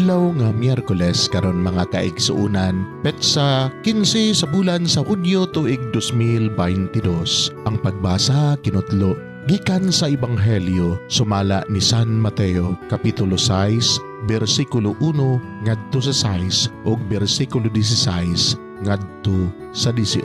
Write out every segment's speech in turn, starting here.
Adlaw nga Miyerkules karon, mga kaigsuunan, petsa 15 sa bulan sa Hunyo, tuig 2022. Ang pagbasa kinutlo gikan sa Ebanghelyo sumala ni San Mateo, kapitulo 6, bersikulo 1 ngadto sa 6 ug bersikulo 16 ngadto sa 18.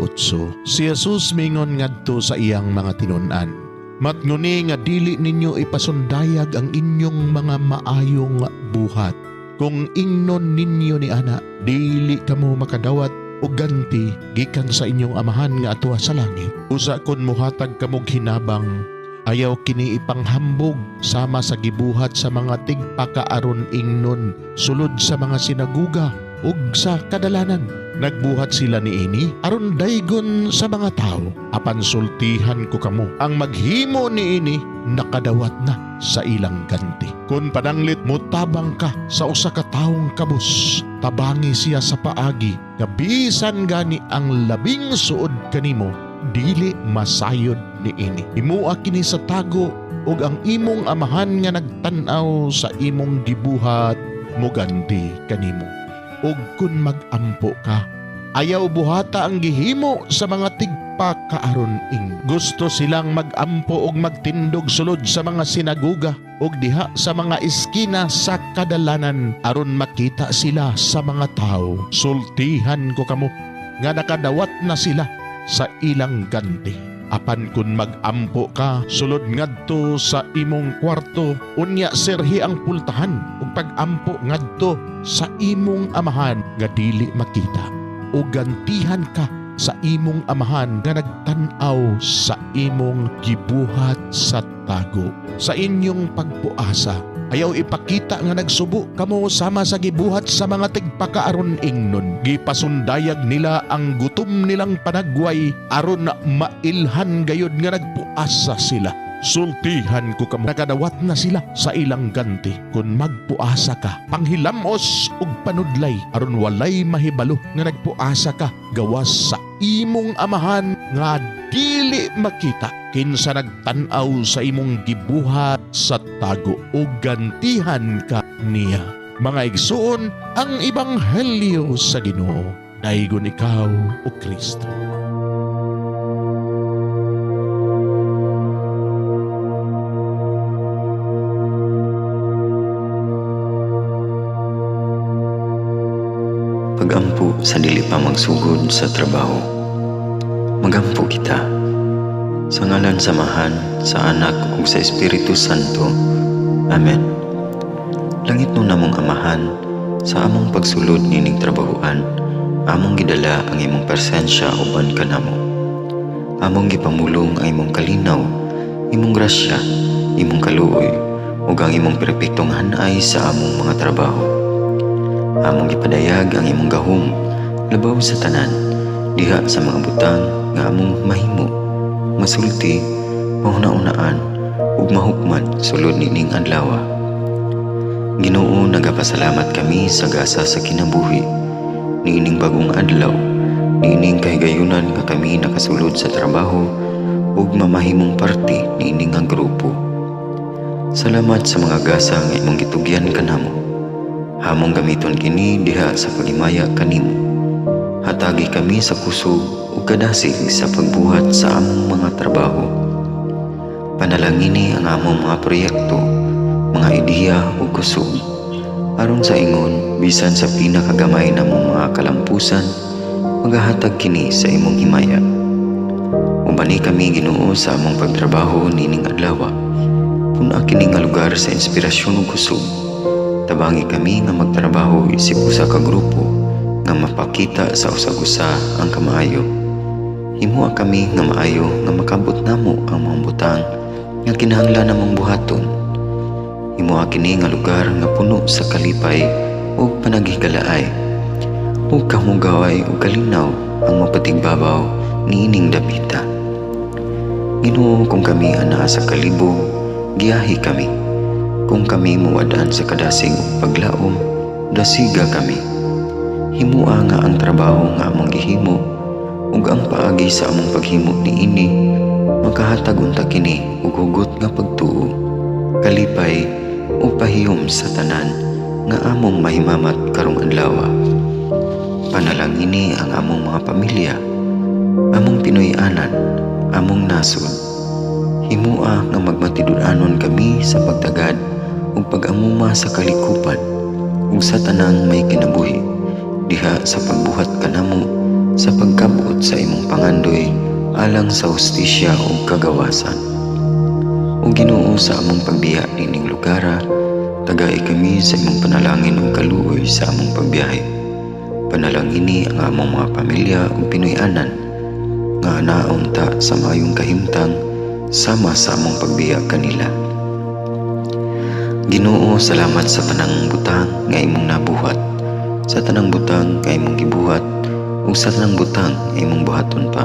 Si Jesus mingon ngadto sa iyang mga tinun-an, "Matnguni nga dili ninyo ipasundayag ang inyong mga maayong buhat. Kung ingnon ninyo ni ana, dili kamo makadawat og ganti gikan sa inyong Amahan nga atua sa langit. Usa kon muhatag kamog hinabang, ayaw kini ipanghambog sama sa gibuhat sa mga tigpakaaron ingnon sulod sa mga sinaguga ug sa kadalanan. Nagbuhat sila niini aron daygon sa mga tao. Apan sultihan ko kamo, ang maghimo niini nakadawat na sa ilang ganti. Kung pananglit motabang ka sa usa ka tawong kabus, tabangi siya sa paagi nga bisan gani ang labing suod kanimo dili masayod niini. Himoa kini sa tago ug ang imong Amahan nga nagtan-aw sa imong gibuhat moganti kanimo. Ug kun magampo ka, ayaw buhata ang gihimo sa mga tigpakaaron ing. Gusto silang magampo og magtindog sulod sa mga sinaguga ug diha sa mga eskina sa kadalanan aron makita sila sa mga tao. Sultihan ko kamo nga nakadawat na sila sa ilang ganti. Apan kun magampo ka, sulod ngadto sa imong kwarto, unya sirhi ang pultahan ug pagampo ngadto sa imong Amahan nga dili makita. Ug gantihan ka sa imong Amahan nga nagtan-aw sa imong gibuhat sa tago. Sa inyong pagpuasa, ayaw ipakita nga nagsubo kamo sama sa gibuhat sa mga tigpakaaron ingnon. Gipasundayag nila ang gutom nilang panagway aron mailhan gayud nga nagpuasa sila. Sultihan ko kamo, nakadawat na sila sa ilang ganti. Kung magpuasa ka, panghilamos ug panudlay aron walay mahibalo nga nagpuasa ka gawas sa imong Amahan nga dili makita. Kinsa nagtan-aw sa imong gibuhat sa tago ug gantihan ka niya." Mga igsuon, ang ebanghelyo sa Ginoo. Daygon ikaw, o Kristo. Pagampo sa dili pa magsugod sa trabaho. Magampo kita. Sa ngalan sa Amahan, sa Anak ug sa Espiritu Santo. Amen. Langitnon namong Amahan, sa among pagsulod nining trabahoan, among gidala ang imong presensya uban kanamo. Among gipamulong ang imong kalinaw, imong grasya, imong kaluoy, ug ang imong perpektong hanay sa among mga trabaho. Among gipadayag ang imong gahom labaw sa tanan diha sa mga butang nga among mahimo, masulti, mahuna-unaan ug mahukman sulod nining adlaw. Ginoo, nagapasalamat kami sa gasa sa kinabuhi niining bagong adlaw, niining kahigayunan nga kami nakasulod sa trabaho ug mamahimong parte niini nga grupo. Salamat sa mga gasa nga imong gitugyan kanamo. Among gamiton kini diha sa paghimaya kanimo. Hatagi kami sa kusog ug kadasig sa pagbuhat sa among mga trabaho. Panalangini ang among mga proyekto, mga ideya ug kusog. Aron sa ingon, bisan sa pinakagamay namong mga kalampusan, magahatag kini sa imong himaya. Ubani kami, Ginoo, sa among pagtrabaho nining adlaw. Pun-a kini nga lugar sa inspirasyon ug kusog. Tabangi kami nga magtrabaho isip usa ka grupo nga mapakita sa usag-usa ang kamaayo. Himoa kami nga maayo nga makabot namo ang mga butang nga kinahanglan namong buhaton. Himoa kini nga lugar nga puno sa kalipay ug panaghigalaay. Ug kahugaway ug kalinaw ang mapatigbabaw niining dapita. Ginoo, kung kami anaa sa kalibog, giyahi kami. Kung kami muwad-an sa kadasig ug paglaom, dasiga kami. Himoa nga ang trabaho nga among gihimo ug ang paagi sa among paghimo niini makahatag unta kini og hugot nga pagtuo, kalipay ug pahiyom sa tanan nga among mahimamat karong adlaw. Panalangini ang among mga pamilya, among Pinoy-anan, among nasod. Himua nga magmatinud-anon kami sa pagtagad ug pag-amuma sa kalikupan ug sa tanang may kinabuhi diha sa pagbuhat kanamo sa pagkabot sa imong pangandoy alang sa hustisya ug kagawasan. O Ginoo, sa among pagbiya niining lugara, tagai kami sa imong panalangin ug kaluoy sa among pagbiyahe. Panalangini ang among mga pamilya ug Pinoy-anan nga anaon ta sa maayong kahimtang sama sa among pagbiya kanila. Ginoo, salamat sa tanang butang nga imong nabuhat, sa tanang butang nga imong gibuhat, ug sa tanang butang nga imong buhaton pa.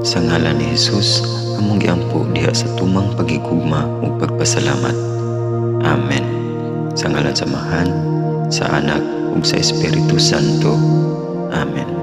Sa ngalan ni Jesus, among giampo diha sa tumang paghigugma ug pagpasalamat. Amen. Sa ngalan sa Amahan, sa Anak ug sa Espiritu Santo. Amen.